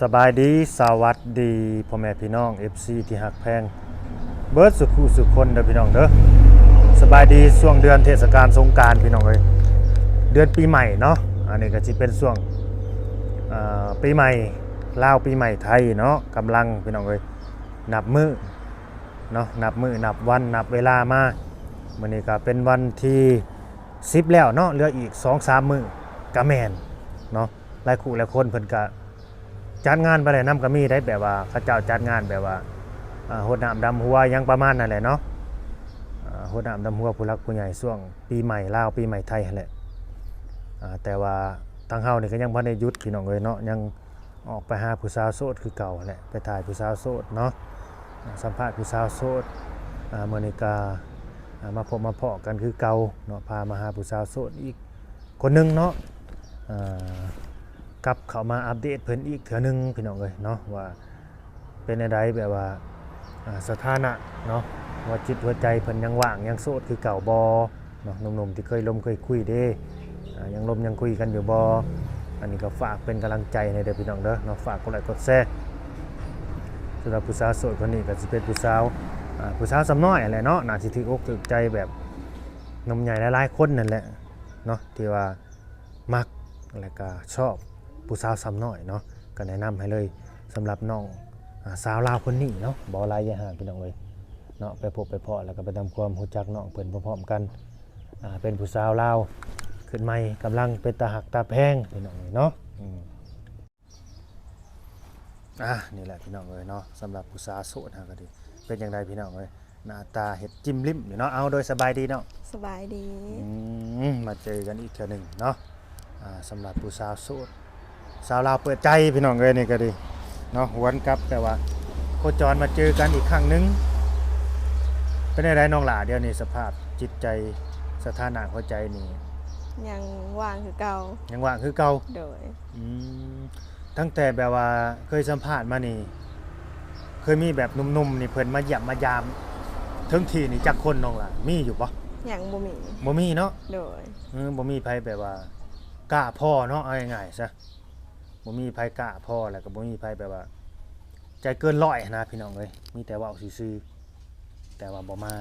ສະບາຍດີ ສະຫວັດດີພໍ່ແມ່ພີ່ນ້ອງ ເອັຟຊີ ທີ່ຮັກແພງເບິດສູ່ຜູ້ສູ່ຄົນເດີພີ່ນ້ອງເດີ. ສະບາຍດີຊ່ວງເດືອນເທດສະການສົງການພີ່ນ້ອງເອີຍ, ເດືອນປີໃໝ່ເນາະ. ອັນນີ້ກໍຊິເປັນຊ່ວງ ອາ ປີໃໝ່ລາວ ປີໃໝ່ໄທເນາະ, ກຳລັງພີ່ນ້ອງເອີຍ ນັບມື້ເນາະ ນັບມື້ ນັບວັນ ນັບເວລາມາ. ມື້ນີ້ກໍເປັນວັນທີສິບແລ້ວເນາະ, ເຫຼືອອີກສອງສາມມື້ກໍແມ່ນເນາະ. ຫຼາຍຄູ່ຫຼາຍຄົນເພິ່ນກະຈັດງານໄປແລ້ວນຳກໍມີໄດ໋, ແບບວ່າເຂົາເຈົ້າຈັດງານແບບວ່າ ອາ ຫົດນ້ຳດຳຫົວຫຍັງປະມານນັ້ນແຫຼະເນາະ, ອາ ຫົດນ້ຳດຳຫົວຜູ້ຫຼັກຜູ້ໃຫຍ່ຊ່ວງປີໃໝ່ລາວ ປີໃໝ່ໄທຫັ້ນແຫຼະ. ອາ ແຕ່ວ່າທາງເຮົານີ້ກໍຍັງບໍ່ໄດ້ຢຸດພີ່ນ້ອງເອີຍເນາະ, ຍັງອອກໄປຫາຜູ້ສາວໂສດຄືເກົ່າຫັ້ນແຫຼະ, ໄປຖ່າຍຜູ້ສາວໂສດເນາະ, ອາ ສຳພາດຜູ້ສາວໂສດ. ອາ ມື້ນີ້ກໍ ອາ ມາພົບມາພໍ້ກັນຄືເກົ່າເນາະ, ພາມາຫາຜູ້ສາວໂສດອີກຄົນໜຶ່ງເນາະ. ອາ ກັບເຂົ້າມາອັບເດດເພິ່ນອີກເທື່ອໜຶ່ງພີ່ນ້ອງເອີຍເນາະ, ວ່າເປັນແນວໃດ ແບບວ່າ ອາ ສະຖານະເນາະ, ວ່າຈິດຫົວໃຈເພິ່ນຍັງວ່າງ ຍັງໂສດຄືເກົ່າບໍ່ເນາະ. ໜຸ່ມໆທີ່ເຄີຍລົມເຄີຍຄຸຍເດ້ ອາ ຍັງລົມຍັງຄຸຍກັນຢູ່ບໍ່? ອັນນີ້ກໍຝາກເປັນກຳລັງໃຈໃຫ້ເດີພີ່ນ້ອງເດີເນາະ, ຝາກກົດໄລກົດແຊ. ສຳລັບຜູ້ສາວໂສດຄົນນີ້ກໍຊິເປັນຜູ້ສາວ ອາ ຜູ້ສາວສ່ຳນ້ອຍຫັ້ນແຫຼະເນາະ, ໜ້າຊິຖືກອົກຖືກໃຈແບບໜຸ່ມໃຫຍ່ຫຼາຍໆຄົນນັ້ນແຫຼະເນາະ ທີ່ວ່າ ມັກ ແລະກະຊອບຜູ້ສາວສ່ຳນ້ອຍເນາະ, ກໍແນະນຳໃຫ້ເລີຍສຳລັບນ້ອງ ອາ ສາວລາວຄົນນີ້ເນາະ. ບໍ່ຫຼາຍຢ່າຫ່າງພີ່ນ້ອງເອີຍເນາະ, ໄປພົບໄປພໍ້ ແລ້ວກໍໄປທຳຄວາມຮູ້ຈັກນ້ອງເພິ່ນພ້ອມໆກັນ. ອາ ເປັນຜູ້ສາວລາວຂຶ້ນໃໝ່ ກຳລັງເປັນຕາຮັກຕາແພງພີ່ນ້ອງເອີຍເນາະ. ອືມ ອ່າ ນີ້ແຫຼະພີ່ນ້ອງເອີຍເນາະ, ສຳລັບຜູ້ສາວໂສດເຮົາກໍດີ. ເປັນຈັ່ງໃດພີ່ນ້ອງເອີຍ, ໜ້າຕາເຮັດຈິ້ມລິ້ມຢູ່ເນາະ? ເອົາ ໂດຍສະບາຍດີເນາະ. ສະບາຍດີ. ອືມ ມາເຈີກັນອີກເທື່ອໜຶ່ງເນາະ. ອ່າ ສຳລັບຜູ້ສາວໂສດ ສາວລາວເປີດໃຈພີ່ນ້ອງເອີຍ, ນີ້ກໍດີເນາະ, ຫວນກັບ ແຕ່ວ່າໂຄຈອນມາເຈີກັນອີກຄັ້ງໜຶ່ງ. ເປັນຈັ່ງໃດນ້ອງຫຼ້າ ດຽວນີ້ສະພາບຈິດໃຈ ສະຖານະຫົວໃຈນີ້? ຍັງວ່າງຄືເກົ່າ. ຍັງວ່າງຄືເກົ່າ. ໂດຍ. ອືມ ຕັ້ງແຕ່ແບບວ່າເຄີຍສຳພາດມານີ້ ເຄີຍມີແບບໜຸ່ມໆນີ້ເພິ່ນມາຢ້ຽມມາຢາມເຖິງທີ່ນີ້ຈັກຄົນນ້ອງຫຼ້າ? ມີຢູ່ບໍ່? ຍັງບໍ່ມີ. ບໍ່ມີເນາະ? ໂດຍ. ເອີ ບໍ່ມີໃຜແບບວ່າກ້າພໍເນາະ, ເອົາງ່າຍໆຊະ ບໍ່ມີໃຜກ້າພໍ ແລ້ວກໍບໍ່ມີໃຜແບບວ່າໃຈເກີນຮ້ອຍຫັ້ນນະພີ່ນ້ອງເອີຍ, ມີແຕ່ເວົ້າຊື່ໆ ແຕ່ວ່າບໍ່ມາ.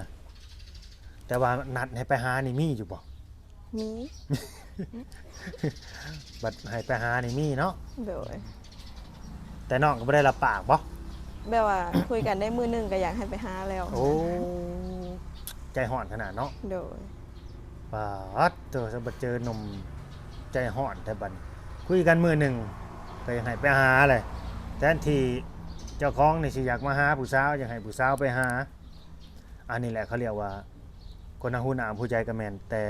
ແຕ່ວ່ານັດໃຫ້ໄປຫານີ້ມີຢູ່ບໍ່? ມີ. ບັດໃຫ້ໄປຫານີ້ມີເນາະ? ໂດຍ. ແຕ່ນ້ອງກໍບໍ່ໄດ້ຮັບປາກບໍ່? ແບບວ່າຄຸຍກັນໄດ້ມື້ໜຶ່ງກໍຢາກໃຫ້ໄປຫາແລ້ວ. ໂອ້ ໃຈຮ້ອນຂະໜາດເນາະ? ໂດຍ. ປາດໂທ້ ຊະ ບັດເຈີໜຸ່ມໃຈຮ້ອນແທ້ບັດນີ້, ຄຸຍກັນມື້ໜຶ່ງກໍຢາກໃຫ້ໄປຫາແຫຼະ, ແທນທີ່ເຈົ້າຂອງນີ້ຊິຢາກມາຫາຜູ້ສາວ ຢາກໃຫ້ຜູ້ສາວໄປຫາ. ອັນນີ້ແຫຼະເຂົາຮຽກວ່າຄົນຫາຮູ້ໜ້າຮູ້ໃຈກໍແມ່ນ, ແຕ່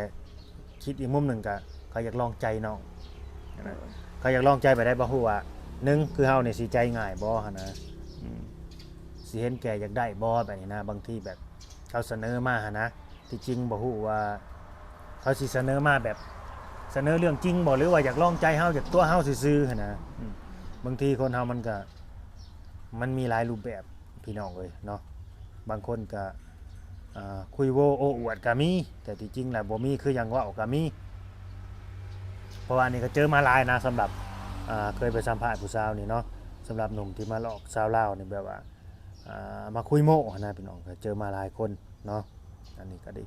ຄິດອີກມຸມໜຶ່ງກໍເຂົາຢາກລອງໃຈນ້ອງ. ໂດຍ. ເຂົາຢາກລອງໃຈແບບໃດບໍ່ຮູ້ວ່າ ໜຶ່ງ ຄືເຮົານີ້ຊິໃຈງ່າຍບໍ່ຫັ້ນນະ, ອືມ ຊິເຫັນແກ່ຢາກໄດ້ບໍ່ ແບບນີ້ນະ. ບາງທີແບບເຂົາສະເໜີມາຫັ້ນນະ, ທີ່ຈິງບໍ່ຮູ້ວ່າເຂົາຊິສະເໜີມາແບບ ສະເໜີເລື່ອງຈິງບໍ່ ຫຼືວ່າຢາກລອງໃຈເຮົາ ຢາກຕົວະເຮົາຊື່ໆຫັ້ນນະ. ອືມ ບາງທີຄົນເຮົາມັນກໍ ມັນມີຫຼາຍຮູບແບບພີ່ນ້ອງເອີຍເນາະ. ບາງຄົນກໍ ອ່າ ຄຸຍໂວ້ໂອ້ອວດກໍມີ, ແຕ່ທີ່ຈິງແລ້ວບໍ່ມີຄືຢ່າງເວົ້າກໍມີ. ເພາະວ່າອັນນີ້ກໍເຈີມາຫຼາຍນະ, ສຳລັບ ອ່າ ເຄີຍໄປສຳພາດຜູ້ສາວນີ້ເນາະ, ສຳລັບໜຸ່ມທີ່ມາຫຼອກສາວລາວນີ້ ແບບວ່າ ອ່າ ມາຄຸຍໂມ້ຫັ້ນນະພີ່ນ້ອງ, ກໍເຈີມາຫຼາຍຄົນເນາະ. ອັນນີ້ກໍດີ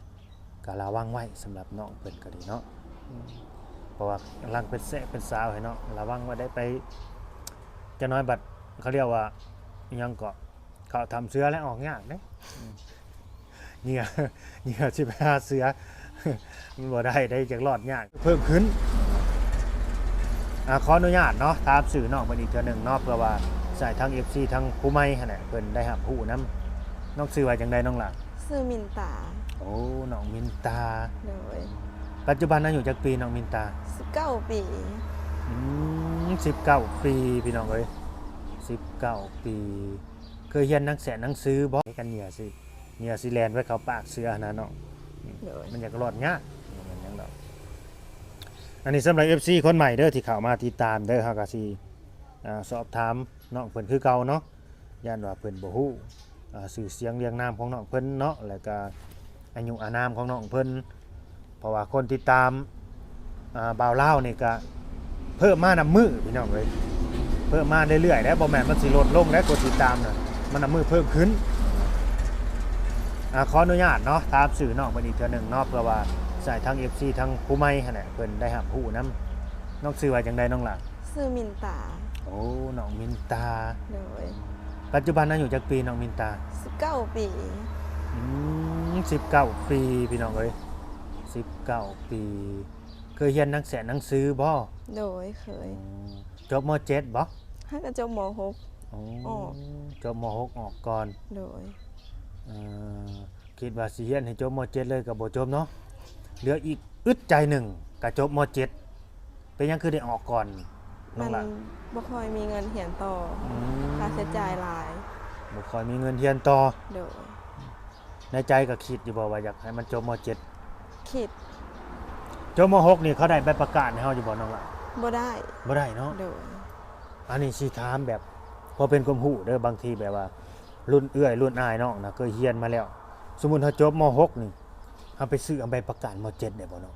ກໍລະວັງໄວ້ສຳລັບນ້ອງເພິ່ນກໍດີເນາະ, ເພາະວ່າກຳລັງເປັນແຊະເປັນສາວໃຫ້ເນາະ, ລະວັງໄວ້ໄດ້ໄປຈັກໜ້ອຍບັດ ເຂົາຮຽກວ່າອີ່ຫຍັງເກາະ ເຂົ້າຖ້ຳເສືອແລ້ວອອກຍາກເດ້. ເຫຍື່ອ ເຫຍື່ອຊິໄປຫາເສືອ ມັນບໍ່ໄດ້ເດ້, ຢາກລອດຍາກເພີ່ມຂຶ້ນ. ອາ ຂໍອະນຸຍາດເນາະ ຖາມຊື່ນ້ອງເພິ່ນອີກເທື່ອໜຶ່ງເນາະ, ເພື່ອວ່າໃຫ້ທາງເອັຟຊີ ທາງຜູ້ໃໝ່ຫັ້ນແຫຼະ ເພິ່ນໄດ້ຮັບຮູ້ນຳ. ນ້ອງຊື່ວ່າຈັ່ງໃດນ້ອງຫຼ້າ? ຊື່ມິນຕາ. ໂອ້ ນ້ອງມິນຕາ. ໂດຍ. ປັດຈຸບັນອາຍຸຈັກປີນ້ອງມິນຕາ? ສິບເກົ້າປີ. ອືມ ສິບເກົ້າປີ ພີ່ນ້ອງເອີຍ, ສິບເກົ້າປີ. ເຄີຍຮຽນໜັງແສນໜັງສືບໍ່? ກັນເຫຍື່ອຊິ ເຫຍື່ອຊິແລ່ນໄປເຂົ້າປາກເສືອຫັ້ນນະນ້ອງ. ໂດຍ. ມັນຢາກລອດຍາກ ບໍ່ແມ່ນຫຍັງດອກ. ອັນນີ້ສຳລັບເອັຟຊີຄົນໃໝ່ເດີ ທີ່ເຂົ້າມາຕິດຕາມເດີ, ເຮົາກໍຊິ ອ່າ ສອບຖາມນ້ອງເພິ່ນຄືເກົ່າເນາະ, ຢ້ານວ່າເພິ່ນບໍ່ຮູ້ ອ່າ ຊື່ສຽງລຽງນາມຂອງນ້ອງເພິ່ນເນາະ ແລ້ວກໍອາຍຸອານາມຂອງນ້ອງເພິ່ນ. ເພາະວ່າຄົນຕິດຕາມ ອ່າ ບ່າວລາວນີ້ກະເພີ່ມມານຳມື້ພີ່ນ້ອງເອີຍ, ເ ເພີ່ມມາເລື້ອຍໆ ແລ້ວ ບໍ່ແມ່ນມັນຊິລົດລົງແລ້ວ ກົດຕິດຕາມນະ ມັນນຳມືເພີ່ມຂຶ້ນ. ອ່າ ຂໍອະນຸຍາດເນາະ ຖາມຊື່ນ້ອງເພິ່ນອີກເທື່ອໜຶ່ງເນາະ ເພື່ອວ່າຊິໃຫ້ທາງເອັຟຊີທາງຜູ້ໃໝ່ຫັ້ນແຫຼະ ເພິ່ນໄດ້ຮັບຮູ້ນຳ. ນ້ອງຊື່ວ່າຈັ່ງໃດນ້ອງຫຼ້າ? ຊື່ມິນຕາ. ໂອ້ ນ້ອງມິນຕາ. ໂດຍ. ປັດຈຸບັນອາຍຸຈັກປີນ້ອງມິນຕາ? ສິບເກົ້າປີ. ອືມ ສິບເກົ້າປີ ພີ່ນ້ອງເອີຍ ສິບເກົ້າປີ. ເຄີຍຮຽນໜັງແສນໜັງສືບໍ່? ໂດຍ ເຄີຍ. ອືມ ຈົບ ມ.ເຈັດ ບໍ່? ຫາກະຈົບ ມ.ຫົກ ອໍ ອອກ. ຈົບ ມ.ຫົກ ອອກກ່ອນ. ໂດຍ. ເອີ ຄິດວ່າຊິຮຽນໃຫ້ຈົບ ມ.ເຈັດ ເລີຍກໍບໍ່ຈົບເນາະ ເຫຼືອອີກອຶດໃຈໜຶ່ງກໍຈົບ ມ.ເຈັດ. ເປັນຫຍັງຄືໄດ້ອອກກ່ອນນ້ອງຫຼ້າ? ມັນບໍ່ຄ່ອຍມີເງິນຮຽນຕໍ່. ອືມ ຄ່າໃຊ້ຈ່າຍຫຼາຍ. ບໍ່ຄ່ອຍມີເງິນຮຽນຕໍ່. ໂດຍ. ໃນໃຈກໍຄິດຢູ່ບໍ່ວ່າຢາກໃຫ້ມັນຈົບ ມ.ເຈັດ? ຄິດ. ຈົບ ມ.ຫົກ ນີ້ເຂົາໄດ້ໃບປະກາດໃຫ້ເຮົາຢູ່ບໍ່ນ້ອງຫຼ້າ? ບໍ່ໄດ້. ບໍ່ໄດ້ເນາະ. ໂດຍ. ອັນນີ້ຊິຖາມແບບພໍເປັນຄວາມຮູ້ເດີ ບາງທີແບບວ່າລຸ້ນເອື້ອຍລຸ້ນອ້າຍນ້ອງນະເຄີຍຮຽນມາແລ້ວ ສົມມຸດເຮົາຈົບ ມ.ຫົກ ນີ້ ເຮົາໄປຊື້ເອົາໃບປະກາດ ມ.ເຈັດ ໄດ້ບໍ່ນ້ອງ?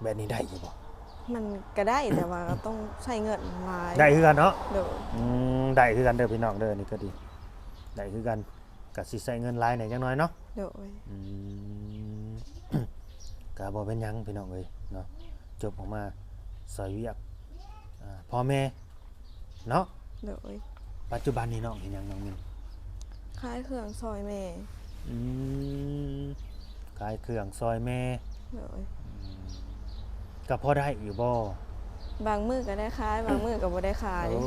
ແບບນີ້ໄດ້ຢູ່ບໍ່? ມັນກະໄດ້ ແຕ່ວ່າກໍຕ້ອງໃຊ້ເງິນຫຼາຍ. ໄດ້ຄືກັນເນາະ? ໂດຍ. ອືມ ໄດ້ຄືກັນເດີພີ່ນ້ອງເດີ ນີ້ກໍດີ ໄດ້ຄືກັນ ກະຊິໃຊ້ເງິນຫຼາຍແດ່ຈັກໜ້ອຍເນາະ. ໂດຍ. ອືມ ກະບໍ່ເປັນຫຍັງພີ່ນ້ອງເອີຍເນາະ ຈົບອອກມາຊ່ອຍວຽກ ອ່າ ພໍ່ແມ່ເນາະ. ໂດຍ. ປັດຈຸບັນນີ້ນ້ອງເຮັດຫຍັງນ້ອງມິນ? ຂາຍເຄື່ອງຊ່ອຍແມ່. ອືມ ຂາຍເຄື່ອງຊ່ອຍແມ່. ໂດຍ. ອືມ ກໍພໍໄດ້ຢູ່ບໍ່? ບາງມື້ກໍໄດ້ຂາຍ ບາງມື້ກໍບໍ່ໄດ້ຂາຍ. ໂອ້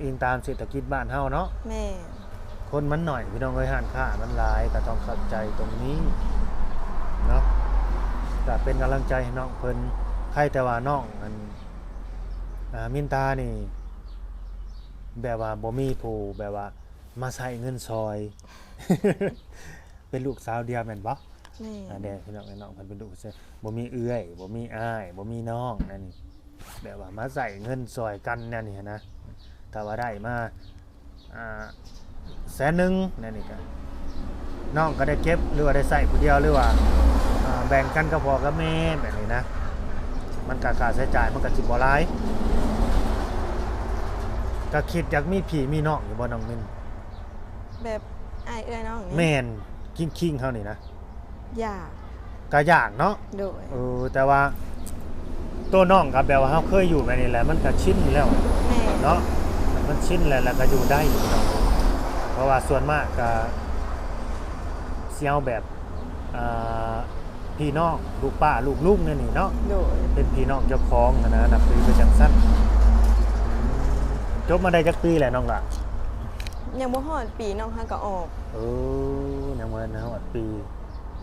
ອີງຕາມເສດຖະກິດບ້ານເຮົາເນາະ. ແມ່ນ. ຄົນມັນໜ້ອຍພີ່ນ້ອງເອີຍ ຮ້ານຄ້າມັນຫຼາຍ ກໍຕ້ອງເຂົ້າໃຈຕົງນີ້ເນາະ ກໍເປັນກຳລັງໃຈໃຫ້ນ້ອງເພິ່ນ. ໃຄແຕ່ວ່ານ້ອງອັນ ອ່າ ມິນຕານີ້ ແບບວ່າບໍ່ມີຜູ້ແບບວ່າມາໃຊ້ເງິນຊ່ອຍ ເປັນລູກສາວດຽວແມ່ນບໍ່? ແມ່ນ. ອ່າ ແດ່ ພີ່ນ້ອງ ນ້ອງເພິ່ນເປັນລູກ ບໍ່ມີເອື້ອຍ ບໍ່ມີອ້າຍ ບໍ່ມີນ້ອງ ນັ້ນນີ້ ແບບວ່າມາໃຊ້ເງິນຊ່ອຍກັນແນວນີ້ຫັ້ນນະ. ຖ້າວ່າໄດ້ມາ ອ່າ ແສນໜຶ່ງ ແນວນີ້ກະ ນ້ອງກໍໄດ້ເກັບ ຫຼືວ່າໄດ້ໃຊ້ຜູ້ດຽວ ຫຼືວ່າ ອ່າ ແບ່ງກັນກັບພໍ່ກັບແມ່ແບບນີ້ນະ ມັນກະຄ່າໃຊ້ຈ່າຍມັນກະຊິບໍ່ຫຼາຍ. ກະຄິດຢາກມີພີ່ມີນ້ອງຢູ່ບໍ່ນ້ອງມິນ? ແບບອ້າຍເອື້ອຍນ້ອງນີ້? ແມ່ນ ຄິງໆ ເຮົານີ້ນະ. ຢາກ. ກະຢາກເນາະ. ໂດຍ. ເອີ ແຕ່ວ່າໂຕນ້ອງກໍແບບວ່າເຮົາເຄີຍຢູ່ແບບນີ້ແຫຼະ ມັນກໍຊິນຢູ່ແລ້ວ. ແມ່ນ. ເນາະ ມັນຊິນແລ້ວ ແລ້ວກໍຢູ່ໄດ້ເນາະ ເພາະວ່າສ່ວນມາກກໍຊິເອົາແບບ ອ່າ ພີ່ນ້ອງ ລູກປ້າລູກລຸງແນວນີ້ເນາະ. ໂດຍ. ເປັນພີ່ນ້ອງເຈົ້າຂອງຫັ້ນນະ ນັບຖືໄປຈັ່ງຊັ້ນ. ຈົບມາໄດ້ຈັກປີແລ້ວນ້ອງຫຼ້າ? ຍັງບໍ່ຮອດປີນ້ອງຫາກໍອອກ. ເອີ ຍັງບໍ່ທັນຮອດປີ.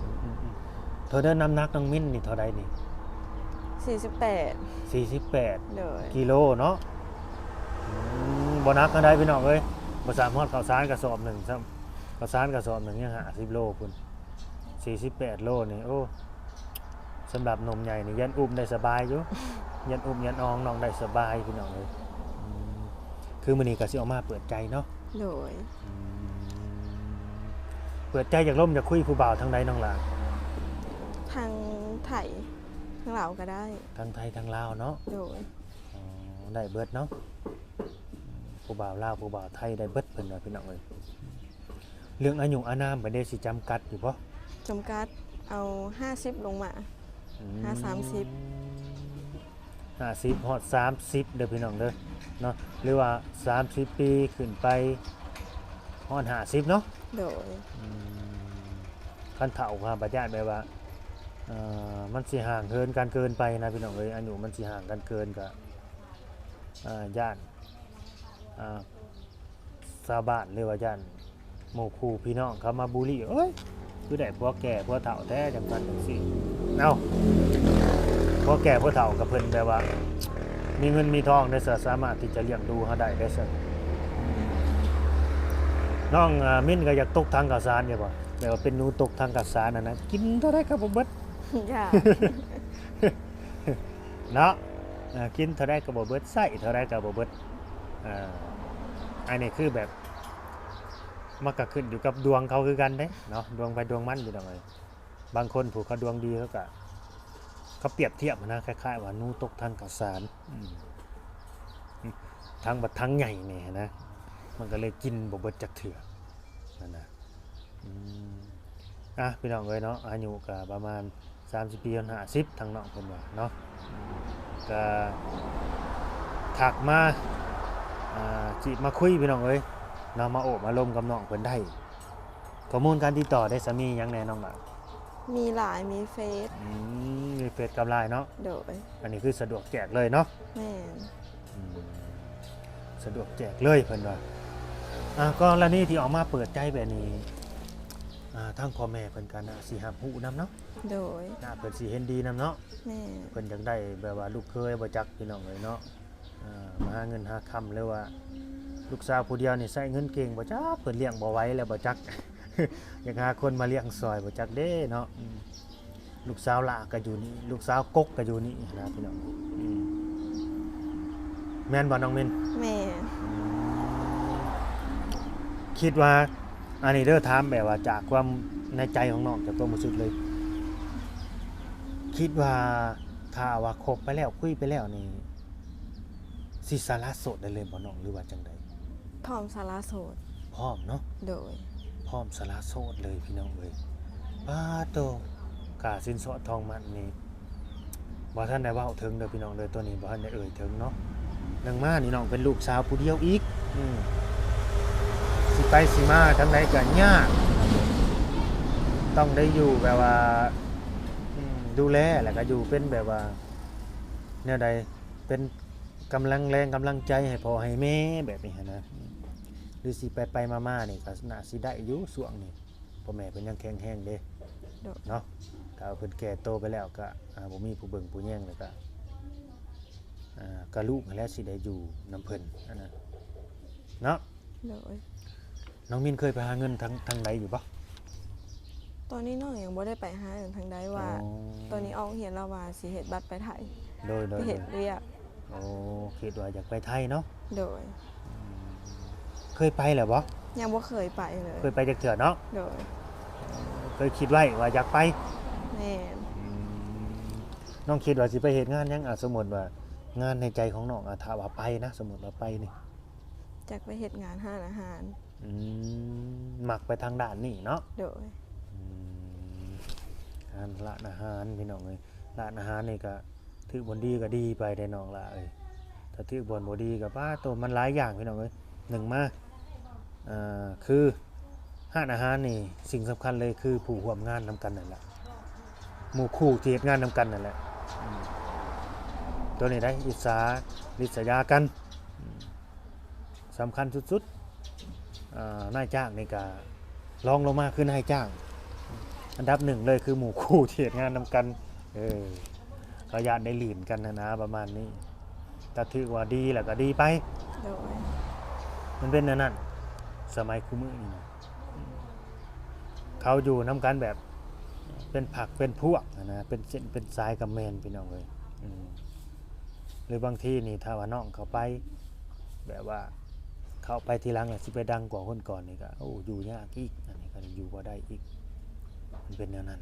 ອືມໆໆ ເທົ່າໃດ ນ້ຳໜັກນ້ອງມິນນີ້ເທົ່າໃດນີ້? ສີ່ສິບແປດ. ສີ່ສິບແປດ ໂດຍ ກິໂລເນາະ. ອືມ ບໍ່ໜັກປານໃດພີ່ນ້ອງເອີຍ ບໍ່ສາມາດຮອດເຂົ້າສານກະສອບໜຶ່ງຊ້ຳ ເຂົ້າສານກະສອບໜຶ່ງຍັງຫ້າສິບໂລພຸ້ນ. ສີ່ສິບແປດໂລນີ້ ໂອ້ ສຳລັບໜຸ່ມໃຫຍ່ນີ້ ຢ້ານອຸ້ມໄດ້ສະບາຍຢູ່ ຢ້ານອຸ້ມຢ້ານອອງນ້ອງໄດ້ສະບາຍພີ່ນ້ອງເອີຍ. ອືມ ຄືມື້ນີ້ກໍຊິອອກມາເປີດໃຈເນາະ. ໂດຍ. ອືມ ເປີດໃຈຢາກລົມຢາກຄຸຍຜູ້ບ່າວທາງໃດນ້ອງຫຼ້າ? ທາງໄທ ທາງລາວກໍໄດ້. ທາງໄທທາງລາວເນາະ. ໂດຍ. ອໍ ໄດ້ເບິດເນາະ ຜູ້ບ່າວລາວຜູ້ບ່າວໄທໄດ້ເບິດເພິ່ນວ່າ ພີ່ນ້ອງເອີຍ. ເລື່ອງອາຍຸອານາມບັດນີ້ຊິຈຳກັດຢູ່ບໍ່? ຈຳກັດ ເອົາຫ້າສິບລົງມາ. ອືມ ຫາສາມສິບ ຫ້າສິບຮອດສາມສິບເດີພີ່ນ້ອງເດີເນາະ ຫຼືວ່າສາມສິບປີຂຶ້ນໄປຮອດຫ້າສິບເນາະ. ໂດຍ. ອືມ ຄັນເຖົ້າກໍບໍ່ຢ້ານແບບວ່າ ເອີ ມັນຊິຫ່າງເຫີນກັນເກີນໄປນະ ພີ່ນ້ອງເອີຍ ອາຍຸມັນຊິຫ່າງກັນເກີນ ກໍ ອ່າ ຢ້ານ ອ່າ ຊາວບ້ານ ຫຼືວ່າຢ້ານໝູ່ຄູ່ພີ່ນ້ອງເຂົາມາບູລີ້ ໂອ້ຍ ຄືໄດ້ຜົວແກ່ຜົວເຖົ້າແທ້ ຈັ່ງຊັ້ນຈັ່ງຊີ້. ເອົ້າ ຜົວແກ່ຜົວເຖົ້າກໍເພິ່ນແບບວ່າມີເງິນມີທອງເດ້ ສາມາດທີ່ຈະລ້ຽງດູເຮົາໄດ້ເດ້. ນ້ອງ ອ່າ ມິນກໍຢາກຕົກຖັງເຂົ້າສານຢູ່ບໍ່? ແບບວ່າເປັນໜູຕົກຖັງເຂົ້າສານຫັ້ນນະ ກິນເທົ່າໃດກໍບໍ່ເບິດ. ຢາກ ເນາະ ເອີ ກິນເທົ່າໃດກໍບໍ່ເບິດ ໃຊ້ເທົ່າໃດກໍບໍ່ເບິດ. ເອີ ອັນນີ້ຄືແບບ ມັນກໍຂຶ້ນຢູ່ກັບດວງເຂົາຄືກັນເດ້ເນາະ ດວງໃຜດວງມັນ ພີ່ນ້ອງເອີຍ. ບາງຄົນຜູ້ເຂົາດວງດີ ເຂົາກໍ ເຂົາປຽບທຽບຫັ້ນນະ ຄ້າຍໆວ່າໜູຕົກຖັງເຂົ້າສານ. ອືມ ຖັງບັດຖັງໃຫຍ່ນີ້ນະ ມັນກໍເລີຍກິນບໍ່ເບິດຈັກເທື່ອຫັ້ນນະ. ອືມ ອ່ະ ພີ່ນ້ອງເອີຍເນາະ ອາຍຸກໍປະມານສາມສິບປີ ຮອດຫ້າສິບ ທາງນ້ອງເພິ່ນວ່າເນາະ ກໍທັກມາ ອ່າ ຈີບມາຄຸຍ ພີ່ນ້ອງເອີຍເນາະ ມາໂອ້ມາລົມກັບນ້ອງເພິ່ນໄດ້. ຂໍ້ມູນການຕິດຕໍ່ໄດ້ສະ ມີຫຍັງແດ່ນ້ອງຫຼ້າ? ມີ LINE ມີເຟສ. ອືມ ມີເຟສກັບ LINE ເນາະ. ໂດຍ. ອັນນີ້ຄືສະດວກແຈກເລີຍເນາະ. ແມ່ນ. ອືມ ສະດວກແຈກເລີຍເພິ່ນວ່າ. ອ່າ ກໍລະນີທີ່ອອກມາເປີດໃຈແບບນີ້ ອ່າ ທາງພໍ່ແມ່ເພິ່ນກໍໜ້າຊິຮັບຮູ້ນຳເນາະ. ໂດຍ. ໜ້າເພິ່ນຊິເຫັນດີນຳເນາະ. ແມ່ນ. ເພິ່ນຢາກໄດ້ແບບວ່າລູກເຂີຍບໍ່ຈັກ ພີ່ນ້ອງເອີຍເນາະ. ອ່າ ມາຫາເງິນຫາຄຳ ຫຼືວ່າລູກສາວຜູ້ດຽວນີ້ໃຊ້ເງິນເກັ່ງບໍ່ຈັກ ເພິ່ນລ້ຽງບໍ່ໄຫວແລ້ວບໍ່ຈັກ ຢາກຫາຄົນມາລ້ຽງຊ່ອຍບໍ່ຈັກເດ້ເນາະ. ອືມ ລູກສາວຫຼ້າກໍຢູ່ນີ້ ລູກສາວກົກກໍຢູ່ນີ້ນະ ພີ່ນ້ອງ. ອືມ ແມ່ນບໍ່ນ້ອງມິນ? ແມ່ນ. ອືມ ຄິດວ່າ ອັນນີ້ເດີ ຖາມແບບວ່າຈາກຄວາມໃນໃຈຂອງນ້ອງ ຈາກຄວາມຮູ້ສຶກເລີຍ ຄິດວ່າຖ້າວ່າຄົບໄປແລ້ວ ຄຸຍໄປແລ້ວນີ້ ຊິສະຫຼະໂສດໄດ້ເລີຍບໍ່ນ້ອງ ຫຼືວ່າຈັ່ງໃດ? ພ້ອມສະຫຼະໂສດ. ພ້ອມເນາະ. ໂດຍ. ພ້ອມສະຫຼະໂສດເລີຍ ພີ່ນ້ອງເອີຍ. ປາໂຕ ຄ່າສິນສອດທອງໝັ້ນນີ້ ບໍ່ທັນໄດ້ເວົ້າເຖິງເດີພີ່ນ້ອງເດີ ໂຕນີ້ບໍ່ທັນໄດ້ເອີ່ຍເຖິງເນາະ. ໜຶ່ງມານີ້ນ້ອງເປັນລູກສາວຜູ້ດຽວອີກ ອືມ ຊິໄປຊິມາທາງໃດກໍຍາກ ຕ້ອງໄດ້ຢູ່ແບບວ່າ ອືມ ດູແລ ແລ້ວກໍຢູ່ເປັນແບບວ່າແນວໃດ ເປັນກຳລັງແຮງກຳລັງໃຈໃຫ້ພໍ່ໃຫ້ແມ່ແບບນີ້ຫັ້ນນະ. ຫຼືຊິໄປໆມາໆນີ້ກໍໜ້າຊິໄດ້ຢູ່ຊ່ວງນີ້ ພໍ່ແມ່ເພິ່ນຍັງແຂງແຮງເດ້. ໂດຍ. ເນາະ ຖ້າວ່າເພິ່ນແກ່ໂຕໄປແລ້ວກໍ ອ່າ ບໍ່ມີຜູ້ເບິ່ງຜູ້ແຍງ ແລ້ວກໍ ອ່າ ກໍລູກຫັ້ນແຫຼະຊິໄດ້ຢູ່ນຳເພິ່ນຫັ້ນນະ ເນາະ. ໂດຍ. ນ້ອງມິນເຄີຍໄປຫາເງິນທາງ ທາງໃດຢູ່ບໍ່? ຕອນນີ້ນ້ອງຍັງບໍ່ໄດ້ໄປຫາເງິນທາງໃດວ່າ ອໍ ຕອນນີ້ອອກໂຮງຮຽນແລ້ວວ່າຊິເຮັດບັດໄປໄທ. ໂດຍໆໆ. ໄປເຮັດວຽກ. ໂອ້ ຄິດວ່າຢາກໄປໄທເນາະ. ໂດຍ. ອືມ ເຄີຍໄປແລ້ວບໍ່? ຍັງບໍ່ເຄີຍໄປເລີຍ. ເຄີຍໄປຈັກເທື່ອເນາະ. ໂດຍ. ເຄີຍຄິດໄວ້ວ່າຢາກໄປ. ແມ່ນ. ອືມ ນ້ອງຄິດວ່າຊິໄປເຮັດງານຫຍັງ? ອາ ສົມມຸດວ່າງານໃນໃຈຂອງນ້ອງ ອາ ຖ້າວ່າໄປນະ ສົມມຸດວ່າໄປນີ້ ຢາກໄປເຮັດງານຮ້ານອາຫານ. ອືມ ມັກໄປທາງດ້ານນີ້ເນາະ. ໂດຍ. ອືມ ງານຮ້ານອາຫານ ພີ່ນ້ອງເອີຍ ຮ້ານອາຫານນີ້ກະຖືກບ່ອນດີກະດີໄປເດ້ນ້ອງຫຼ້າເອີຍ ຖ້າຖືກບ່ອນບໍ່ດີກະ ປາໂຕ ມັນຫຼາຍຢ່າງ ພີ່ນ້ອງເອີຍ. ໜຶ່ງມາ ເອີ ຄືຮ້ານອາຫານນີ້ ສິ່ງສຳຄັນເລີຍຄືຜູ້ຮ່ວມງານນຳກັນນັ້ນແຫຼະ ໝູ່ຄູ່ທີ່ເຮັດງານນຳກັນນັ້ນແຫຼະ. ອືມ ໂຕນີ້ໄດ໋ ອິດສາລິດສະຍາກັນ ອືມ ສຳຄັນສຸດໆ. ອ່າ ນາຍຈ້າງນີ້ກະລອງລົງມາຄືນາຍຈ້າງ ອັນດັບໜຶ່ງເລີຍຄືໝູ່ຄູ່ທີ່ເຮັດງານນຳກັນ. ເອີ ກໍຢ້ານໄດ້ລື່ນກັນຫັ້ນນະ ປະມານນີ້. ຖ້າຖືກວ່າດີແລ້ວກໍດີໄປ. ໂດຍ. ມັນເປັນແນວນັ້ນ ສະໄໝຄູ່ມື້ນີ້ນະ ເຂົາຢູ່ນຳກັນແບບເປັນພັກເປັນພວກຫັ້ນນະ ເປັນເສັ້ນເປັນສາຍກໍແມ່ນ ພີ່ນ້ອງເອີຍ. ອືມ ຫຼືບາງທີນີ້ ຖ້າວ່ານ້ອງເຂົ້າໄປ ແບບວ່າເຂົ້າໄປທີຫຼັງແລ້ວຊິໄປດັງກວ່າຄົນກ່ອນນີ້ກໍ ໂອ້ ຢູ່ຍາກອີກ ອັນນີ້ກໍຢູ່ບໍ່ໄດ້ອີກ ມັນເປັນແນວນັ້ນ.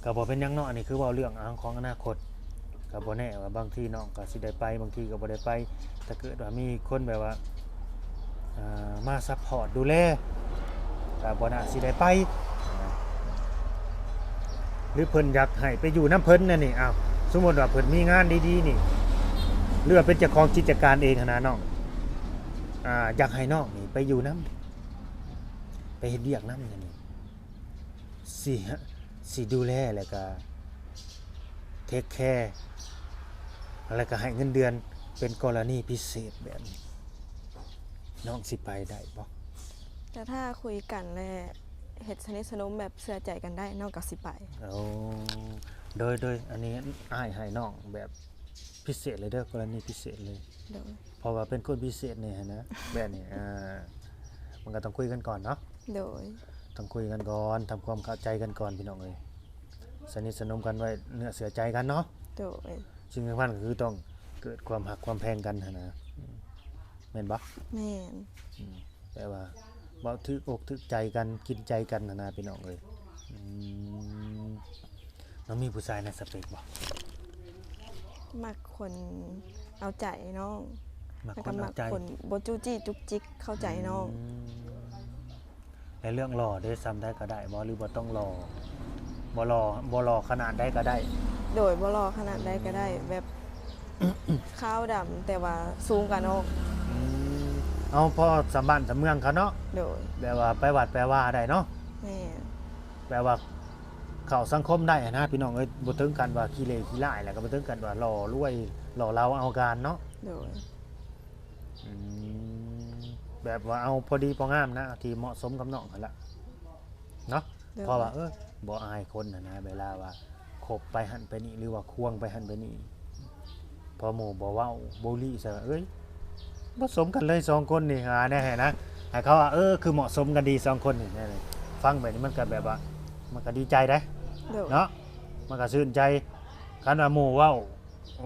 ກໍບໍ່ເປັນຫຍັງເນາະ ອັນນີ້ຄືເວົ້າເລື່ອງຂອງອະນາຄົດ ກໍບໍ່ແນ່ວ່າບາງທີນ້ອງກໍຊິໄດ້ໄປ ບາງທີກໍບໍ່ໄດ້ໄປ. ຖ້າເກີດວ່າມີຄົນແບບວ່າ ອ່າ ມາຊັບພອດດູແລ ກໍບໍ່ໜ້າຊິໄດ້ໄປ ຫຼືເພິ່ນຢາກໃຫ້ໄປຢູ່ນຳເພິ່ນແນວນີ້. ອ້າວ ສົມມຸດວ່າເພິ່ນມີງານດີໆນີ້ ຫຼືວ່າເປັນເຈົ້າຂອງກິດຈະການເອງຫັ້ນນະນ້ອງ ອ່າ ຢາກໃຫ້ນ້ອງນີ້ໄປຢູ່ນຳ ໄປເຮັດວຽກນຳແນວນີ້ ຊິ ຊິດູແລ ແລ້ວກະເທກແຄ ແລ້ວກະໃຫ້ເງິນເດືອນເປັນກໍລະນີພິເສດແບບນີ້ ນ້ອງຊິໄປໄດ້ບໍ່? ແຕ່ຖ້າຄຸຍກັນ ແລະ ເຮັດສະໜິດສະໜົມແບບເຊື່ອໃຈກັນໄດ້ ນ້ອງກໍຊິໄປ. ໂອ້ ໂດຍ ໂດຍ ອັນນີ້ອ້າຍໃຫ້ນ້ອງແບບພິເສດເລີຍເດີ ກໍລະນີພິເສດເລີຍ. ໂດຍ. ເພາະວ່າເປັນຄົນພິເສດແດ່ຫັ້ນນະ ແບບນີ້ ອ່າ ມັນກໍຕ້ອງຄຸຍກັນກ່ອນເນາະ. ໂດຍ. ຕ້ອງຄຸຍກັນກ່ອນ ທຳຄວາມເຂົ້າໃຈກັນກ່ອນ ພີ່ນ້ອງເອີຍ ສະໜິດສະໜົມກັນໄວ້ ເນື້ອເຊື່ອໃຈກັນເນາະ. ໂດຍ. ສິ່ງສຳຄັນກໍຄືຕ້ອງເກີດຄວາມຮັກຄວາມແພງກັນຫັ້ນນະ ແມ່ນບໍ່? ແມ່ນ. ອືມ ແປວ່າເວົ້າຖືກອົກຖືກໃຈກັນ ກິນໃຈກັນຫັ້ນນະ ພີ່ນ້ອງເອີຍ. ອືມ ນ້ອງມີຜູ້ຊາຍໃນສະເປັກບໍ່? ມັກຄົນເອົາໃຈນ້ອງ. ມັກຄົນເອົາໃຈ ແລ້ວກໍມັກຄົນບໍ່ຈູ້ຈີ້ຈຸກຈິກ ເຂົ້າໃຈນ້ອງ. ອືມ ແລະເລື່ອງຫຼໍ່ເດ ສ່ຳໃດກໍໄດ້ບໍ່ ຫຼືບໍ່ຕ້ອງຫຼໍ່? ບໍ່ຫຼໍ່ ບໍ່ຫຼໍ່ຂະໜາດໃດກໍໄດ້? ໂດຍ ບໍ່ຫຼໍ່ຂະໜາດໃດກໍໄດ້ ອືມ ແບບ ຂາວດຳ ແຕ່ວ່າສູງກວ່ານ້ອງ. ອືມ ເອົາພໍສ່ຳບ້ານສ່ຳເມືອງເຂົາເນາະ. ໂດຍ ແບບວ່າໄປວັດໄປວາໄດ້ເນາະ. ແມ່ນ ແບບວ່າເຂົ້າສັງຄົມໄດ້ຫັ້ນນະ ພີ່ນ້ອງເອີຍ. ບໍ່ເຖິງຂັ້ນວ່າຂີ້ເຫຼຂີ້ຫຼ້າຍ ແລ້ວກໍບໍ່ເຖິງຂັ້ນວ່າຫຼໍ່ລວຍ ຫຼໍ່ເຫຼົາເອົາການເນາະ. ໂດຍ ອືມ ແບບວ່າເອົາພໍດີພໍງາມນະ ທີ່ເໝາະສົມກັບນ້ອງຫັ້ນລະເນາະ. ໂດຍ ເພາະວ່າ ເອີ ບໍ່ອາຍຄົນຫັ້ນນະ ເວລາວ່າຄົບໄປຫັ້ນໄປນີ້ ຫຼືວ່າຄວງໄປຫັ້ນໄປນີ້ ພໍໝູ່ບໍ່ເວົ້າບູລີໃສ່ວ່າ ເອີຍ ບໍ່ສົມກັນເລີຍສອງຄົນນີ້ ຫາແນວໃຫ້ນະ ໃຫ້ເຂົາວ່າ ເອີ ຄືເໝາະສົມກັນດີສອງຄົນນີ້. ຟັງແບບນີ້ມັນກໍແບບວ່າ ມັນກໍດີໃຈໄດ໋. ໂດຍ ເນາະ ມັນກໍຊື່ນໃຈ. ຄັນວ່າໝູ່ເວົ້າ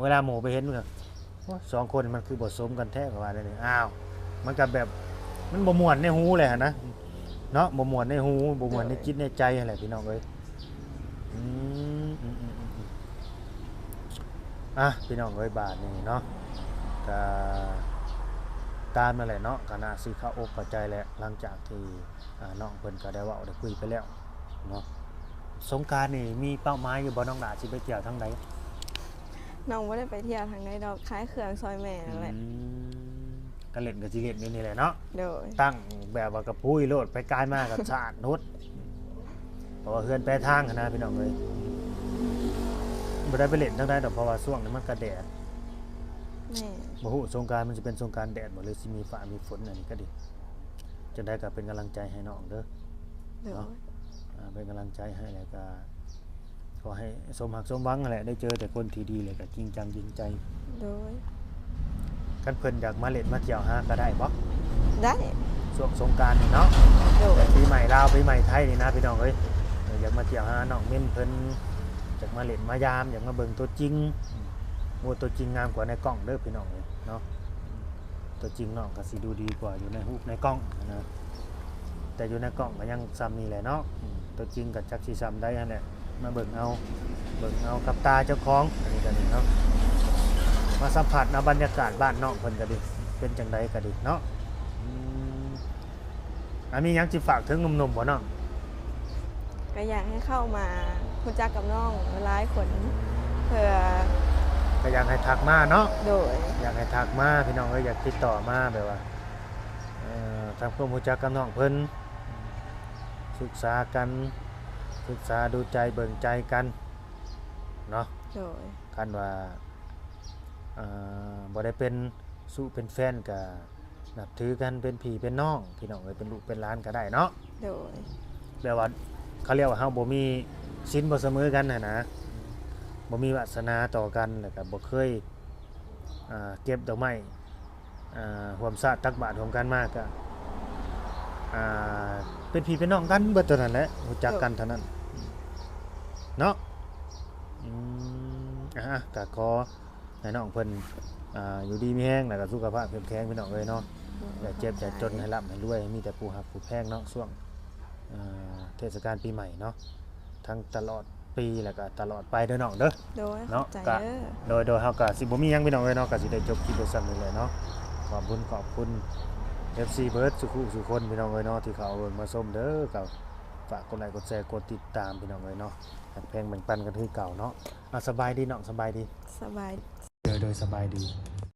ເວລາໝູ່ໄປເຫັນ ໂອ້ຍ ສອງຄົນມັນຄືບໍ່ສົມກັນແທ້ ເຂົາວ່າແນວນີ້. ອ້າວ ມັນກໍແບບ ມັນບໍ່ມ່ວນໃນຫູແຫຼະຫັ້ນນະເນາະ ບໍ່ມ່ວນໃນຫູ ບໍ່ມ່ວນໃນ ໂດຍ ຈິດໃນໃຈຫັ້ນແຫຼະ ພີ່ນ້ອງເອີຍ. ອືມ ອືມ ອ່າ ພີ່ນ້ອງເອີຍ ບາດນີ້ເນາະ ກໍຕາມນັ້ນແຫຼະເນາະ ກໍໜ້າຊິເຂົ້າອົກເຂົ້າໃຈແຫຼະ ຫຼັງຈາກທີ່ ອ່າ ນ້ອງເພິ່ນກໍໄດ້ເວົ້າໄດ້ຄຸຍໄປແລ້ວເນາະ. ສົງການນີ້ມີເປົ້າໝາຍຢູ່ບໍ່ນ້ອງຫຼ້າ ຊິໄປທ່ຽວທາງໃດ? ນ້ອງບໍ່ໄດ້ໄປທ່ຽວທາງໃດດອກ ຂາຍເຄື່ອງຊ່ອຍແມ່ນັ້ນແຫຼະ. ອືມ ກະເຫຼັ້ນກໍຊິເຫຼັ້ນຢູ່ນີ້ແຫຼະເນາະ. ໂດຍ ຕັ້ງແບບວ່າກະພຸ້ຍໂລດ ໄປກາຍມາກໍສາດໂນດ ເພາະວ່າເຮືອນແປທາງຫັ້ນນະ ພີ່ນ້ອງເອີຍ. ບໍ່ໄດ້ໄປເຫຼັ້ນທາງໃດດອກ ເພາະວ່າຊ່ວງນີ້ມັນກະແດດ. ແມ່ນ ບໍ່ຮູ້ສົງການມັນຊິເປັນສົງການແດດບໍ່ ຫຼືຊິມີຟ້າມີຝົນ ອັນນີ້ກໍດີ. ຈັ່ງໃດກໍເປັນກຳລັງໃຈໃຫ້ນ້ອງເດີ ໂດຍ ເນາະ ອ່າ ເປັນກຳລັງໃຈໃຫ້ ແລ້ວກໍຂໍໃຫ້ສົມຮັກສົມຫວັງຫັ້ນແຫຼະ ໄດ້ເຈີແຕ່ຄົນທີ່ດີ ແລ້ວກໍຈິງຈັງຈິງໃຈ. ໂດຍ ຄັນເພິ່ນຢາກມາເຫຼັ້ນມາທ່ຽວຫາກໍໄດ້ບໍ່? ໄດ້ ຊ່ວງສົງການນີ້ເນາະ. ໂດຍ ປີໃໝ່ລາວ ປີໃໝ່ໄທນີ້ນະ ພີ່ນ້ອງເອີຍ ຢາກມາທ່ຽວຫານ້ອງເມັນເພິ່ນ ຢາກມາເຫຼັ້ນມາຢາມ ຢາກມາເບິ່ງຕົວຈິງ. ໂອ້ ຕົວຈິງງາມກວ່າໃນກ້ອງເດີ ພີ່ນ້ອງເອີຍເນາະ. ຕົວຈິງນ້ອງກໍຊິດູດີກວ່າຢູ່ໃນຮູບໃນກ້ອງນະ ແຕ່ຢູ່ໃນກ້ອງກໍຍັງສ່ຳນີ້ແຫຼະເນາະ. ຕົວຈິງກໍຈັກຊິສ່ຳໃດຫັ້ນແຫຼະ ມາເບິ່ງເອົາ ເບິ່ງເອົາກັບຕາເຈົ້າຂອງ. ອັນນີ້ກໍດີເນາະ ມາສຳຜັດເອົາບັນຍາກາດບ້ານນ້ອງເພິ່ນກໍດີ ເປັນຈັ່ງໃດກໍດີເນາະ. ອືມ ອ່າ ມີຫຍັງຊິຝາກເຖິງໜຸ່ມໆບໍ່ນ້ອງ? ກໍຢາກໃຫ້ເຂົ້າມາຮູ້ຈັກກັບນ້ອງຫຼາຍໆຄົນ ເພື່ອ ກໍຢາກໃຫ້ທັກມາເນາະ. ໂດຍ ຢາກໃຫ້ທັກມາ ພີ່ນ້ອງເອີຍ ຢາກຕິດຕໍ່ມາ ແບບວ່າ ເອີ ທຳຄວາມຮູ້ຈັກກັບນ້ອງເພິ່ນ ສຶກສາກັນ ສຶກສາດູໃຈເບິ່ງໃຈກັນເນາະ. ໂດຍ ຄັນວ່າ ເອີ ບໍ່ໄດ້ເປັນຊູ້ເປັນແຟນ ກໍ ນັບຖືກັນເປັນພີ່ເປັນນ້ອງ ພີ່ນ້ອງເອີຍ ເປັນລູກເປັນຫຼານກໍໄດ້ເນາະ. ໂດຍ ແບບວ່າເຂົາຮຽກວ່າເຮົາບໍ່ມີສິນບໍ່ສະເໝີກັນຫັ້ນນະ ບໍ່ມີວາສະໜາຕໍ່ກັນ ແລ້ວກໍບໍ່ເຄີຍ ອ່າ ເກັບດອກໄມ້ ອ່າ ຮ່ວມຊາດຕັກບາດຮ່ວມກັນມາ ກໍ ອ່າ ເປັນພີ່ເປັນນ້ອງກັນເບິດເທົ່ານັ້ນແຫຼະ ຮູ້ຈັກກັນເທົ່ານັ້ນເນາະ. ອືມ ອ່າ ກໍຂໍ ໃຫ້ນ້ອງເພິ່ນ ອ່າ ຢູ່ດີມີແຮງ ແລ້ວກໍສຸຂະພາບເຂັ້ມແຂງ ພີ່ນ້ອງເອີຍເນາະ. ໂດຍ ຢ່າເຈັບຢ່າຈົນ ໃຫ້ລ່ຳໃຫ້ລວຍ ໃຫ້ມີແຕ່ຜູ້ຮັກຜູ້ແພງເນາະ ຊ່ວງ ອ່າ ເທດສະການປີໃໝ່ເນາະ ທັງຕະຫຼອດປີ ແລ້ວກໍຕະຫຼອດໄປເດີນ້ອງເດີ. ໂດຍ ເນາະ ຂອບໃຈເດີ. ໂດຍ ໂດຍ ເຮົາກໍຊິບໍ່ມີຫຍັງ ພີ່ນ້ອງເອີຍເນາະ ກໍຊິໄດ້ຈົບຄລິບໄວ້ສ່ຳນີ້ແຫຼະເນາະ. ຂອບບຸນຂອບຄຸນ ເອັຟຊີ ເບິດສູ່ຄູ່ສູ່ຄົນ ພີ່ນ້ອງເອີຍເນາະ ທີ່ເຂົ້າເບິ່ງມາຊົມເດີ. ກໍຝາກກົດໄລກົດແຊ ກົດຕິດຕາມ ພີ່ນ້ອງເອີຍເນາະ ຮັກແພງແບ່ງປັນກັນຄືເກົ່າເນາະ. ອ່າ ສະບາຍດີນ້ອງ ສະບາຍດີ. ສະບາຍ ໂດຍ ໂດຍ ສະບາຍດີ.